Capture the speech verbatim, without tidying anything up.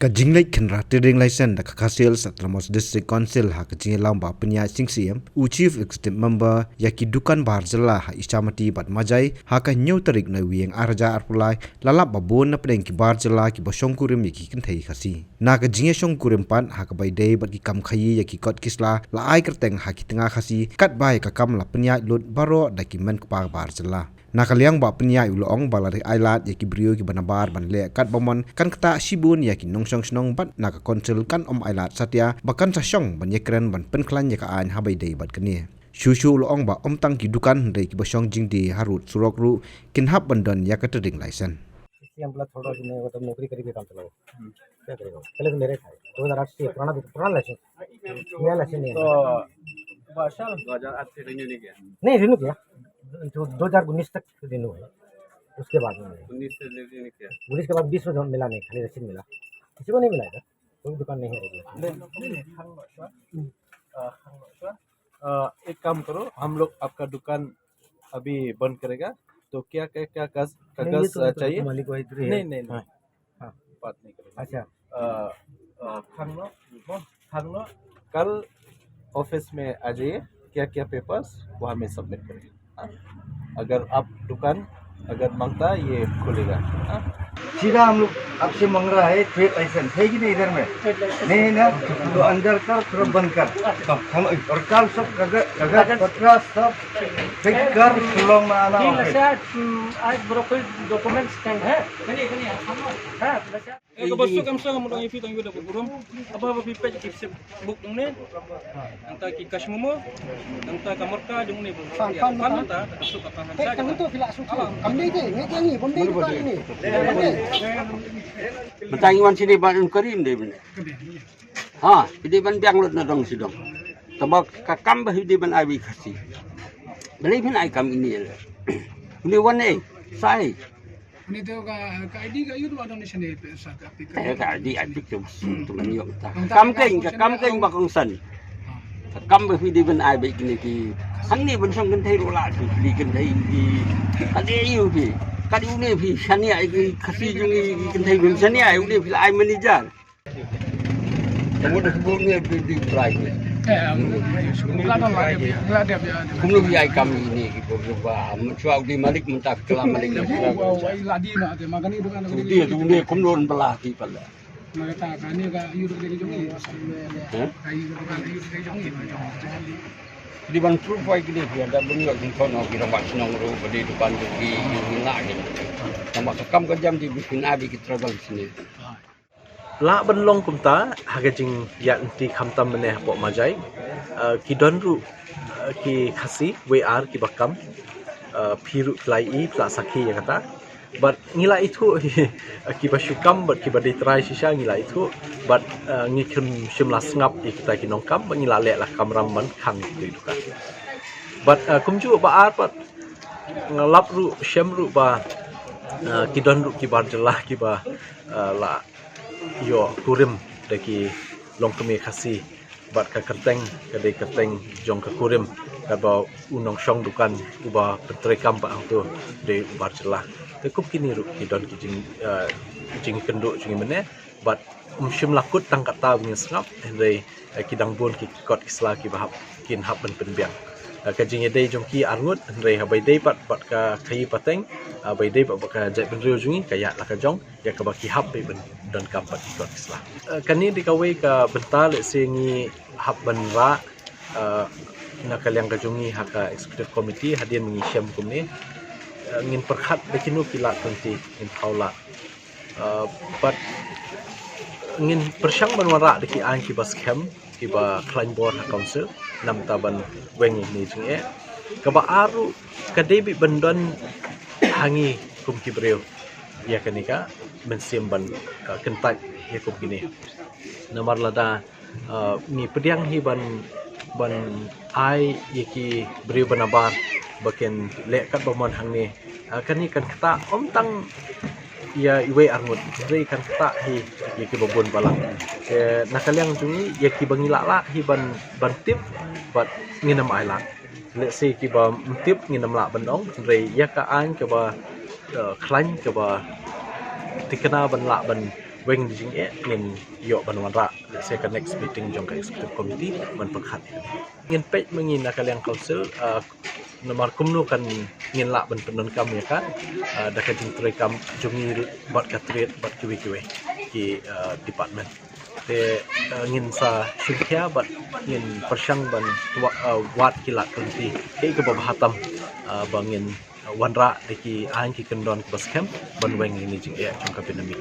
Ka jingleit khynra trading license da ka Khasi Hills Autonomous District Council ha ka jingïalam ba pynïaid sing siem u Chief Executive Member ïa ki dukan bar jylla ha Ichamati bad Majai ha ka hynñiew tarik Naiwieng ar hajar arphew lai la lap ba bun na pdeng ki bar jylla kiba shongkurim ïa ki kynthei Khasi. Na ka jingïashongkurim pat ha kaba ïadei bad ki kam khaïi ïa ki kot ki sla la ai kyrteng ha ki tnga Khasi katba ïa ka kam la pynïaid lut baroh da ki hynmen kpa bar jylla. Na ka liang ba pynïaid u la ong ba lada ai lad ïa ki briew kiba nabar ban leh katba mon kan ktah shibun ïa ki nongshong shnong bad na ka Council kan ym ai lad satia ba kan sa shong ban ïakren ban pynkhlaiñ ïa ka aiñ ha ba ïadei bad kane. Shuh shuh u la ong ba ym tang ki dukan hynrei kiba shong jingdie harud surok ruh kin hap ban don ïa ka trading license. इसलिए हम बोला थोड़ा दिन में मतलब नौकरी करेंगे काम चलाओ। क्या करेगा? पहले तो मेरे था, दो हज़ार आठ से पुराना, पुराना लाइसेंस, नया लाइसेंस नहीं है। तो बादशाह दो हज़ार आठ से रिन्यू नहीं किया? नहीं, रिन्यू किया। तो दो हज़ार उन्नीस तक रिन्यू है, उसके बाद में नहीं। उन्नीस से रिन्यू नहीं किया? उन्नीस के बाद बीस में मिला नहीं, खाली रसीद मिला, किसी को नहीं मिला इधर, कोई दुकान नहीं है रेगुलर। नहीं, नहीं, नहीं, हम, अ, हम, अ, एक काम करो, हम लोग आपका दुकान अभी बंद करेगा, तो क्या क्या क्या कागज, नहीं, ये कागज, तो, अ, ये तो चाहिए? मालिक वही तो है। नहीं, नहीं, नहीं। हाँ। हाँ। बात नहीं करेंगे। अच्छा। अ, अ, खांगनो, खांगनो, कल ऑफिस में आ जाइए, क्या क्या पेपर्स वहाँ में सबमिट करेंगे। हाँ? अगर आप दुकान अगर मांगता है, ये खुलेगा। हाँ? सीधा हम लोग आपसे मांग रहा है ट्रेड लाइसेंस, है कि नहीं इधर में? Trade licence. नहीं है ना? तो अंदर कर, पूरा बंद कर। हम, और कल सब कागज, कागज पत्र सब फेंक कर शिलोंग में आना। आज ब्रोकर डॉक्यूमेंट्स कहीं है? हाँ, Eh, ka ba suk kam suk, kam dang ïa phi tang ïa da ba burom. Aba ba phi peit ki sip buk dang ne. Nangta ki cash memo. Nangta ka marka jong ne. Fan, fan, fan, fan. Nangta ka suk ka fan. Eh, tang tu phi la suk. Kam dei te, ngi te ngi, bom dei tu ni. Mynta ngi wan sini ba inquiry dei bne. Ha, phi dei ban biang lut na dong sdang. Tang ba ka kam ba phi dei ban ai wi Khasi. Balei phin ai kam ini le. Ini wan eh, sai. Ini tu ka, ka I D ka ïoh ba donation eh, pisa ka pick. Eh, ka I D ai pick tu. Tu man ïoh ta. Kam kein, ka kam kein ba kongsan. Ka kam ba phi dei ban ai ba kine ki. Hangne ban shong kynthei ruh la phi, phi kynthei ki. Ka dei ïoh phi. Ka dei une phi shania ki Khasi jong ki kynthei ban shania une phi la ai manager. Kamu dah sebut ni, dia, dia try ni. Eh, um, la don la dep, la dep ïa. Kumno ïa kam ini ki ko ba, am, chwa di malik mynta ka la malik. Wa, wa, la di ma, te ma kani dukan. Tu dia tu ni kumno belah ki pala. Ma kata kani ka ïoh dei jong i. Hah? Ka ïoh dei jong i. Di ban proof wai ki dia, da ban ïoh jingkhono ki rabat shnong ruh ba dei dukan jong ki, ki la ki. Tang ba ka kam ka jam di bikin abi ki trouble sini. Lah ban long kumta ha ka jingïaid lynti khamtam mynne hapoh Majai. Eh, ki don ruh, eh, ki Khasi wei ar kiba kam, eh, phi ruh phi la ïohi, phi la sakhi ïa kata. Bad ngi la ithuh hi, eh, kiba shu kam bad kiba dei trai shisha ngi la ithuh. Bad, eh, ngi khlem shym la sngap ïa kita ki nongkam bad ngi la leh la kamram ban khang ïa ki dukan. Bad, eh, kumjuh ba ar bad nga lap ruh shem ruh ba, eh, ki don ruh ki bar jylla kiba, eh, la ïoh kurim da ki longkmie Khasi bad ka kyrteng ka dei kyrteng jong ka kurim kaba u nongshong dukan uba pyntreikam ba hangto dei u bar jylla. Te kup kine ruh ki don ki jing, eh, jingkynduh jong ngi mynne bad ym shym la kut tang kata ba ngin sngap hynrei, eh, ki dang bun ki kot ki sla kiba hap kin hap ban pynbiang. Eh, ka jingïadei jong ki arngut hynrei ha ba ïadei pat bad ka khaïi pateng, ha ba ïadei pat bad ka jaitbynriew jong ngi ka ïaid la ka jong. Ïa kaba ki hap beit ban donkam pat ki kot ki sla. Eh, kane dei kawei ka bynta lehse ngi hap ban rah, eh, na ka liang ka jong ngi ha ka executive committee hadien ngi shem kumne. Eh, ngin pyrkhat da kino ki lad twenty ngin phaw lad. Eh, bad ngin pyrshang ban wanrah da ki aiñ kiba skhem kiba khlaiñ bor ha council namar ban weng ïa kine jingeh. Kaba ar ruh ka dei beit ban don ha ngi kum ki briew ïa kane ka mynsiem ban, uh, kyntait ïa kum kine. Namar lada, uh, ngi pdiang hi ban, ban ai ïa ki briew ba nabar ba kin leh katba mon hangne. Uh, kane kan ktah ym tang ïa iwei arngut hynrei kan ktah hi ïa kiba bun balang. Eh, na ka liang jong ngi ïa kiba ngi lah lah hi ban, ban tip bad ngin ym ailad. Lehse kiba ym tip ngin ym lah ban ong hynrei ïa ka aiñ kaba, eh, khlaiñ kaba thikna ban lah ban Weng jingeh ngin ïoh ban wanrah, let's say, ka next meeting jong ka executive committee ban pyrkhat. Ngin peit ma ngi na ka liang council, uh, namar kumno kan ngin lah ban pyndonkam ïa ka, uh, da ka jingtrei kam jong ngi bad ka trade bad kiwei kiwei ki, uh, department. Te, uh, ngin sa shim khia bad ngin pyrshang ban wa-, uh, wad ki lad ki lynti kiei kiba bha tam, uh, ba ngin, uh, wanrah da ki aiñ ki kyndon kiba skhem ban weng ïa kine ki jingeh jong ka pandemic.